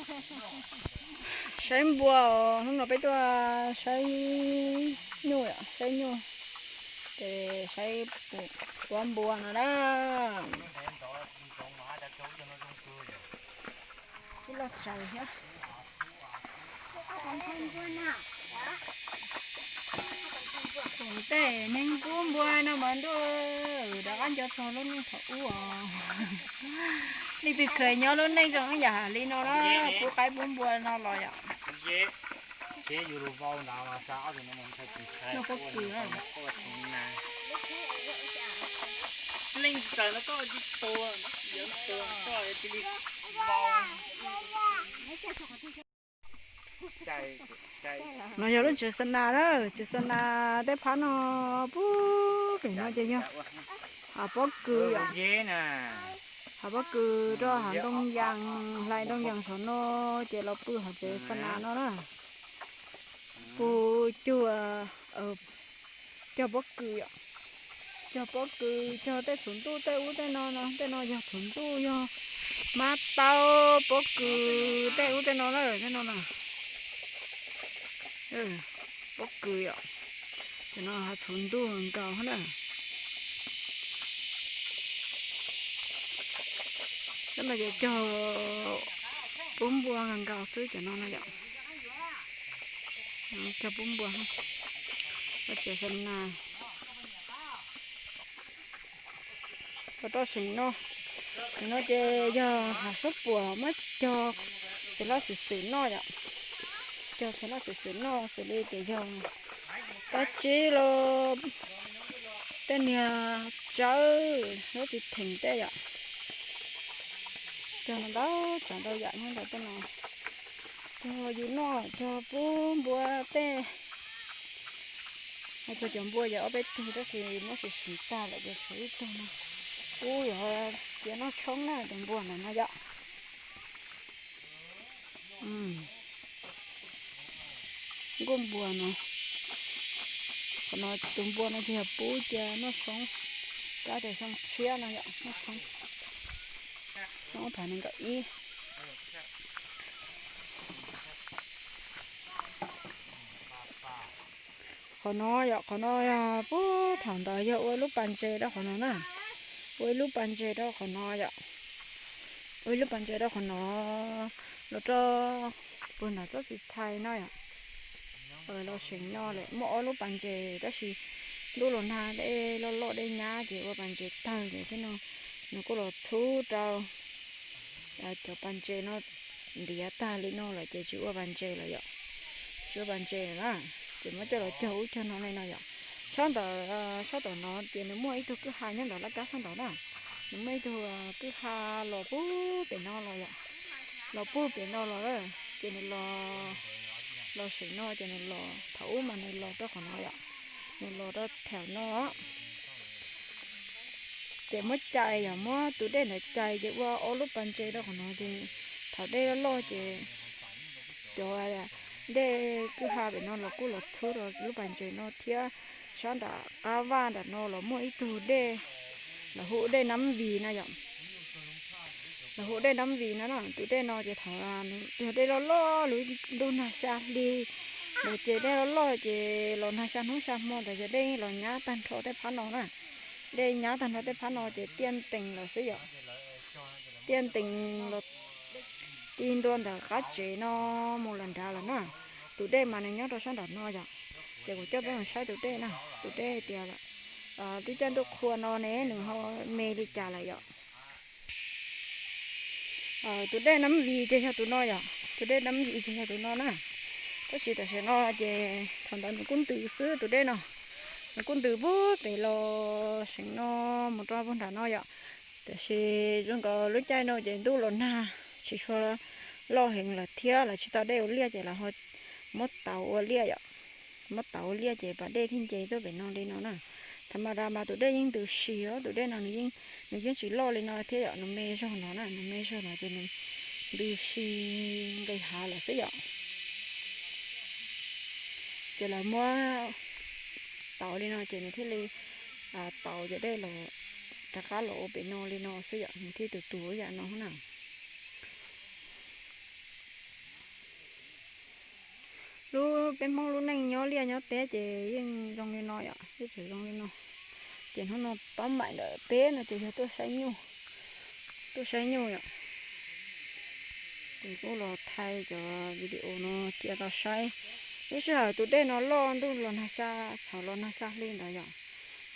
Saib npua os, hnub no peb tuaj saib nyuj yom, saib nyuj, ces saib puab npua no na. Ib loj tsaws thiab. Tej neeg puab npua no mas ntuj, rov qab nco txog lub neej thaum ub os. Leej twg kheev nyob lub neej zoo yam li no na, puab qaib puab npua no los yom. No yog lub tsev xa nas na, tsev xa nas tej phab no, puag pem no ces yog hav pob kws yom. Hav pob kws rau hav ntoo yas, hlais ntoo yas saum no, ces los pw hauv tsev xa nas no na. Pw cuag, cog pob kws yom. Cog pob kws, cog tej txhuv ntuj tej ub tej no no, tej no yog txhuv ntuj, yog mab taub pob kws tej ub tej no na, tej no na. Pob kws yom. Cov no hav txhuv ntuj nkaus na. Cov no ces cog puab npua nkaus xwb cov no no yom. Cog puab npua, tsev xa nas. Los rau seem no, seem no ces yog hav suab puam muab cog txiv hlob xwm xwm noj yom. Cog txiv hlob xwm xwm noj xws li tias yog kab tsib los tej niag tsawb, lub txiv theem tej yom. Cog no ntau tsav ntau yam nyob ntawm tej no. Cog yus noj, cog puab npua tej. Hais txog cov npua yog ob peb tug tab sis muab sim sim tag lawm ces tshuav ib tug no. Puab yog cia noj tshoob na, tus npua ntawm no yom. Nkuaj npua no. Qhov no tus npua no ces yog puab cia noj tshoob, kab tias xyoo tshiab no yom, noj tshoob. Xyoo ob phav nees nkaum ib. Qhov no yom, qhov no yog puag thaum ntawd yog ua lub pas ntses rau qhov no na. Ua ib lub pas ntses rau qhov no yom. Ua ib lub pas ntses rau qhov no, los rau puag nram tsob txiv txhais no yom. Los seem no lawm muaj ob lub pas ntses tab sis ntuj los nag dej loj loj dej nyab ces ua pas ntses tawg ces thiab no nws kuj los txhub rau cov pas ntses no ntiav tag li no lawm ces tsis ua pas ntses lawm yom. Tsis ua pas ntses lawm na, ces muab coj los cog ub cog no li no yom. Sab ntawm, sab tom no ces nws muaj ib tug kwj ha nyob ntawm laj kab sab nraud na. Nws muaj ib tug kwj ha los puag pem no los yom. Los puag pem no los, ces nws los, los seem no ces nws los thaum ub mas nws los rau qhov no yom. Nws los rau thaum no. Ces muab cais yom, muab tus dej ntawd cais ces ua ob lub pas ntses rau qhov no ces thaum dej loj loj ces cov dej kwj ha pem no los kuj los txhub rau lub pas ntses no thiab. Sab nram qab vaj nram no los muaj ib tug dej, lawv hu dej Nab Vis na yom. Lawv hu dej Nab Vis no na, tus dej no ces thaum yog dej loj loj lub ntuj nag xya hli ntawd ces dej loj loj ces los nag xya hnub xya hmo ntawd ces dej los nyab tag nrho tej phab no na. Dej nyab tag nrho tej phab no ces tiaj ntees lawm xwb yom. Tiaj ntees los ti ntua ntawm qab tsev no mus lawm nrad lawm na. Tus dej mas nws nyob rau sab nram no yom. Ces kuv coj peb mus saib tus dej na, tus dej tias lub caij ntuj qhua no ne nws ho me li cas lawm yom. Tus dej Nab Vis ces yog tus no yom, tus dej Nab Vis ces yog tus no na. Tab sis tam sim no ces thaum ntawd nws kuj ntws xwb tus dej no. Nws kuj ntws puag pem los seem no mus rau puag nram no yom. Tab sis zoo nkaus lub caij no ces ntuj los nag tsis tshua loj heev lawm thiab lawv tsis tau dej ua liaj ces lawv ho muab tauv ua liaj yom. Muab tauv ua liaj ces pas dej thiaj nce tuaj pem no li no na. Thaum mas tus dej yeej ntws si os, tus dej no nws yeej tsis loj li no thiab yom, nws me zog no na, nws me zog no ces nws ntws si nqis hav lawm xwb yom. Ces lawv muab tauv li no ces nws thiaj li tauv cov dej los rov qab los ua pem no li no xwb yom, nws thiaj tus tus yam no na. Peb Hmoob lub neej nyob liaj nyob teb ces yeej zoo li no yom, yeej tseem zoo li no. Ces hnub no pab maim ntawm peb no ces yog tuaj saib nyuj, tuaj saib nyuj yom. Ces kuj los thaij cov video no cia tau saib. Lub sij hawm tus dej no loj ntuj los nag xya, thaum los nag xya hli ntawd yom,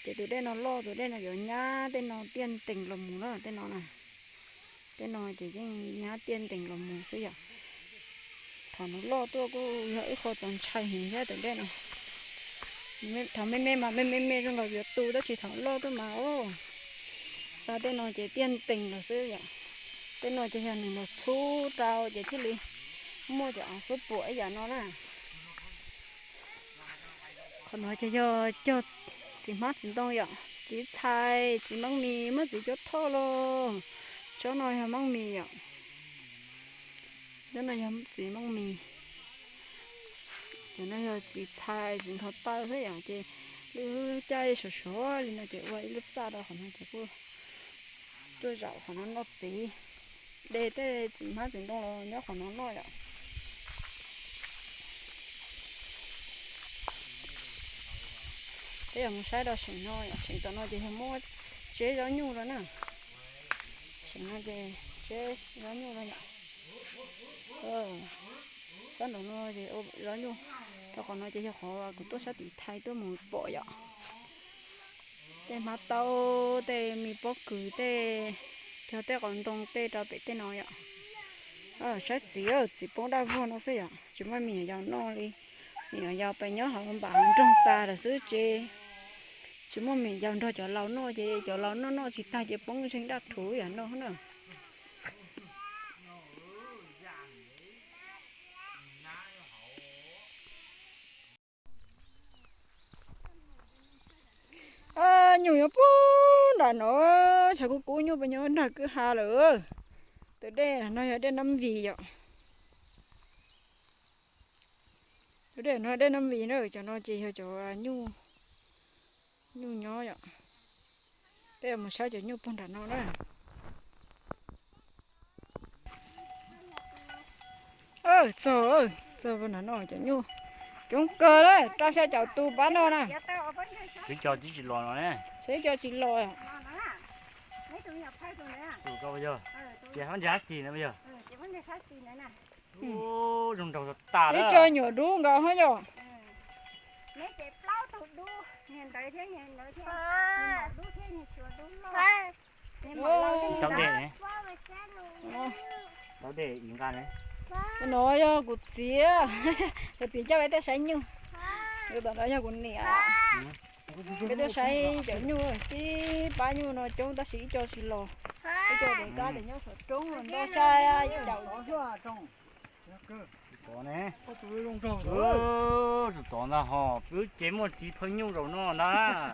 ces tus dej no loj, tus dej no yuav nyab tej no tiaj ntees los mus na, tej no na. Tej no ces yeej nyab tiaj ntees los mus xwb yom. Thaum nws loj tuaj kuj yog ib qho txaus ntshai heev thiab tus dej no. Thaum me me mas me me me zoo nkaus yuav tu, tab sis thaum loj tuaj mas o, xa tej no ces tiaj ntees los xwb yom. Tej no ces yog nws los txhub rau ces thiaj li muaj cov av xub puam ib yam no na. Qhov no ces yog cog txiv hmab txiv ntoo yom, txiv txhais, txiv meej mis, muab txiv cuab thoj los. Tsob no yog meej mis yom. Tsob no yog txiv meej mis. Cov no yog txiv txhais, txiv ntho taw xwb yom, ces lub caij suav suav li no ces ua ib lub txaj rau qhov no ces kuj tuaj zaum qhov no noj txiv. De tej txiv hmab txiv ntoo los nyob qhov no noj yom. Peb yuav mus saib rau seem no yom, seem tom no ces yog muab tseb zaub nyuj rau na. Seem no ces tseb zaub nyuj rau yom. Sab nraum no ces ua zaub nyuj, rau qhov no ces yog qhov kuv tuaj sab tim Thaib tuaj mus pom yom. Tej hmab taub, tej me pob kws, tej cog tej qos ntoo tej rau pem tej no yom. Saib txiv, txiv poob daj vog no xwb yom, tsis muaj me nyuam yaus noj li. Me nyuam yaus pes nyob hauv npam hauv nroog tas lawm xwb ces tsis muaj me nyuam yaus nrog cov laus noj ces cov laus noj noj tsis tag ces poob zeeg daj rhuv yam no na. Nyuj nyob puag nram no, tshav kub kub nyuj pes nyob nram kwj ha lawm. Tus dej no yog dej Nab Vim yom. Tus dej no dej Nab Vim na, cov no ces yog cov nyuj nyob yom. Peb yuav mus saib cov nyuj puag nram no na. Txog, txog puag nram no cov nyuj coob kawg li, rau xya caum tus pab no na. Xyov cov tsis los no ne. Xyov cov tsis los. Ces hab ntsis hab xis na yog. Zoo nraug tas tas. Ib co nyuam dub nkaus hab yog. Taub dej, taub dej ib nqa ne. No yog kuv txiv, kuv txiv coj peb tuaj saib nyuj. Tom no yog kuv niam, peb tuaj saib cov nyuj, tib pab nyuj no coob tab sis ib co tsis los. Ib co tes kab tes nyob saum roob ntau tshaj caum. Tus tod ntag ho, peb ces muaj txiv phawj nyuj zaum no ntag.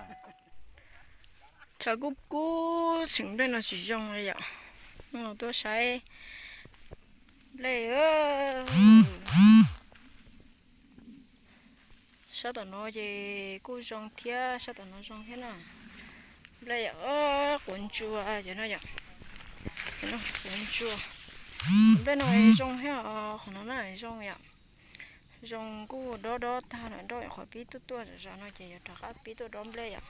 Tshav kub kub tseem nplej no tsis zoo li yom. Tuaj saib nplej. Sab tom no ces kuj zoo thiab, sab tom no zoo thiab na. Nplej yom, quav ntsua cov no yom. Quav ntsua. Nplej no zoo thiab, qhov no na zoo yom. Zoo kuj dob dob tag lawm, nrog qhov pib tuaj tuaj zom zaws no ces yuav rov qab pib tuaj dob nplej yom.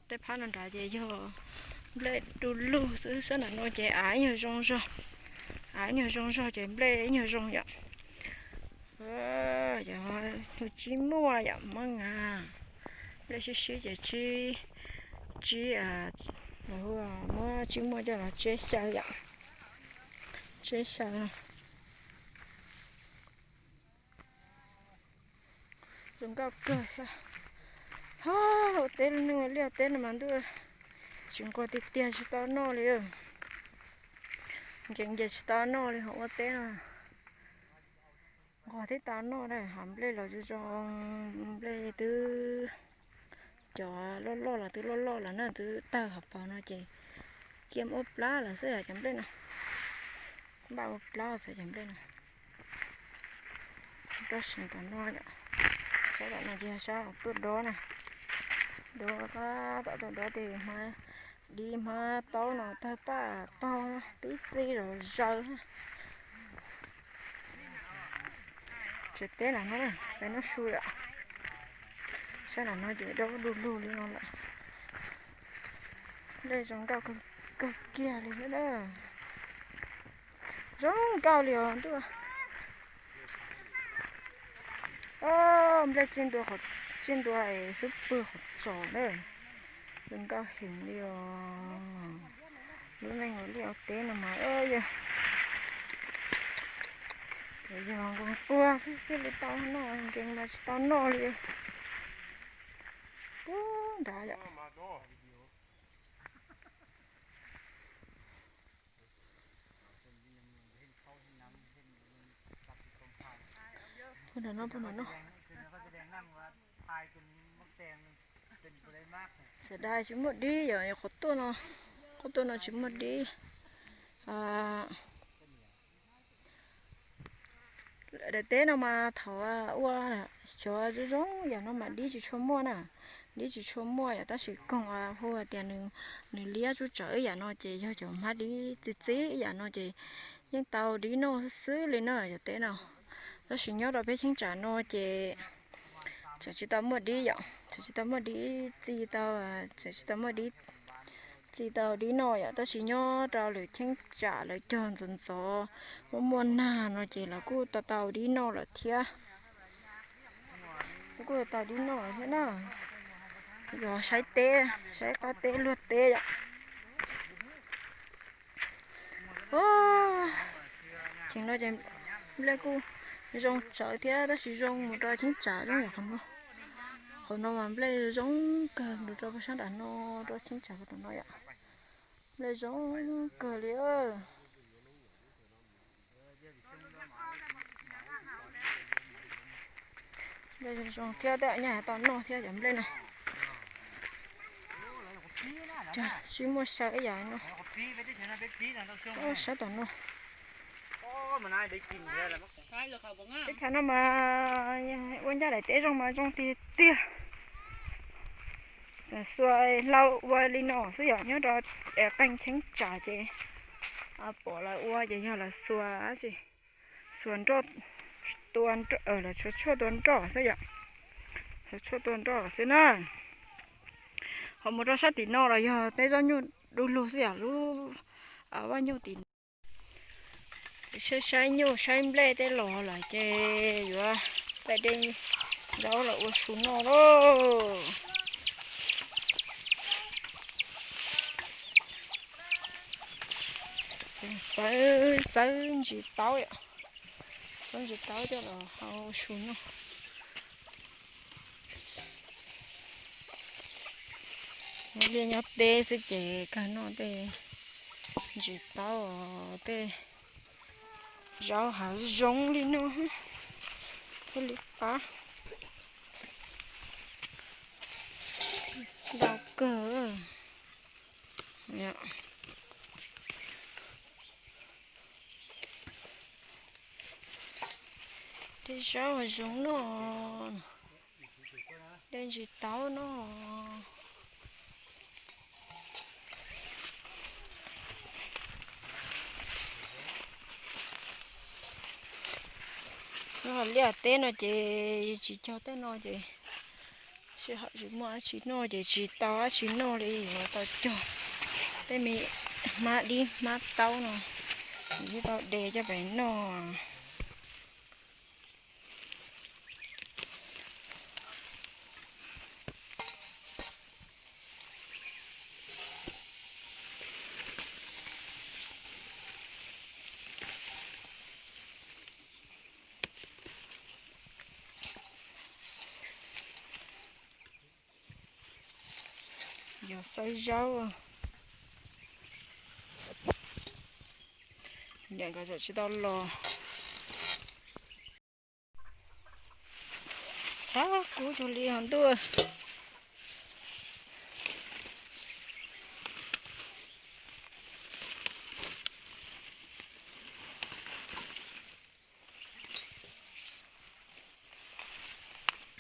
Tej phab no nrad ces yog nplej du lug xwb, sab nram no ces av ib nyuag zoo zog, av ib nyuag zoo zog ces nplej ib nyuag zoo yom. Yog tsib muaj yom, muab nga nplej sib sib ces tsib, tsib, muab tsib muaj coj los tseb xyaw yom, tseb xyaw no. Zoo nkauj kawg thiab. Ho ua teb, neeg ua liaj teb no mas ntuj, tsis nquag tiag tiag tsis tau noj li. Nce nce tsis tau noj li ho ua teb no. Nquag thiaj tau noj na, hav nplej los zoo zoo, nplej twb cov loj loj los twb loj loj lawm na, twb tawg hauv paus no ces cia ua plab lawm xwb cov nplej no. Npaj ua plab xwb cov nplej no. Rau siav tom no yom, sab tom no ces yog sab tuaj dob na, dob tom tuaj dob tes hmab dib hmab taub no tawg paj taug tib txij zom zaws. Tsev teb lam no, peb noj su lawm. Sab lam no ces dub du lug li no lawm. Nplej zoo nkauj kawg kiag li thiab na. Zoo nkauj li os ntuj. Nplej tsij ntua, tsij ntua xub pwg qhov tsos na. Zoo nkauj heev li os. Lub neej ua liaj ua teb no mas yog, yog nkees puag xwb thiaj li tau noj, nkees mas tsis tau noj li. Puag nrad yom. Puag nrad no, puag nrad no. Xav das tsis muaj dib yom, qhov tuaj no, qhov tuaj no tsis muaj dib. Daim teb no mas thaum ua xyov zoo zoo yam no mas dib tsis tshua muaj na, dib tsis tshua muaj yom, tab sis koog hu hais tias nws liab tsub tsawv ib yam no ces yog cov hmab dib txi txiv ib yam no ces yeej tau dib noj xwb xwb li na cov teb no. Tab sis nyob rau peb cheeb tsam no ces txawm tsis tau muaj dib yom, txawm tsis tau muaj dib txi tau, txawm tsis tau muaj dib txi tau dib noj yom, tab sis nyob rau lwm cheeb tsam lawv cog ntxov ntxov muaj muaj nag no ces lawv kuj tau tau dib noj lawm thiab. Kuj tau dib noj lawm thiab na. Yog saib teb, saib qab teb luag teb yom. Ces no ces nplej kuj zoo tsawv thiab tab sis zoo mus rau cheeb tsam zoo yam qhov no. Qhov no mas nplej zoo kawg mus rau sab nram no, rau cheeb tsam tom no yom. Nplej zoo kawg li. Nplej zoo zoo thiab tej nyaj tau noj thiab cov nplej no. Tsis muaj xyaw ib yam no. Sab tom no. Teb chaws no mas ua ncaj daim teb zoo mas zoo tiag tiag. Txawm xuas hlau ua li no xwb yom, nyob rau qee cheeb tsam ces pom lawv ua ces yog lawv xuas, xuas nroj tua, lawv tshuav tshuaj tua nroj xwb yom. Lawv tshuaj tua nroj xwb na. Ho mus rau sab tim no los yog tej zaub nyuj du lug xwb yom, lub vaj nyuj tim no. Saib saib nyuj saib nplej tej los lawm ces yuav pais de zaub los ua su noj lauj. Xawb, xawb ntsis taub yom, xawb ntsis taub coj los hau su noj. Nyob liaj nyob teb xwb ces kawg noj tej ntsis taub, tej zaub hav zoov li no thiaj li qab. Ntau kawg. Tej zaub hav zoov noj, tej ntsis taub noj. Nyob liaj teb no ces tsis cog tej no ces sij hawm tsis muaj dab tsi noj ces tsis tau dab tsi noj li, yuav tau cog tej me hmab dib hmab taub no, yuav tau de coj pem noj. Yog xawb zaub, niam nkawd tseem tsis tau los. Qab kub cuag li hov ntuj.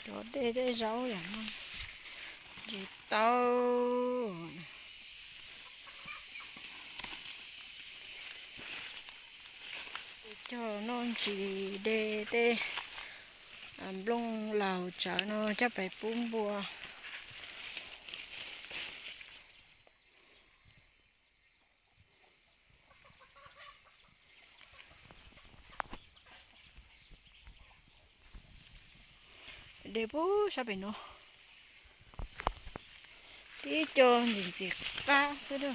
Cov dej tej zaub yam no, ntsis taub, cog noj ntsis de tej Nplooj laus tsawv no coj pais pub npua. De pub sab pem no. Tib co ntxim ntxim qab xwb a.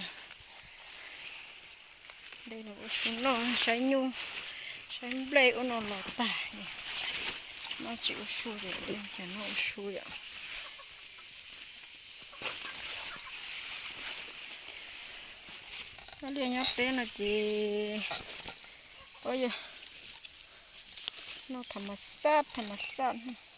De los ua su noj, saib nyuj, saib nplej ub no los tag. Noj tsis ua su ces de cov no ua su yom. Noj liaj nyob peb no ces pab yog noj tham mas xaj tham mas xaj.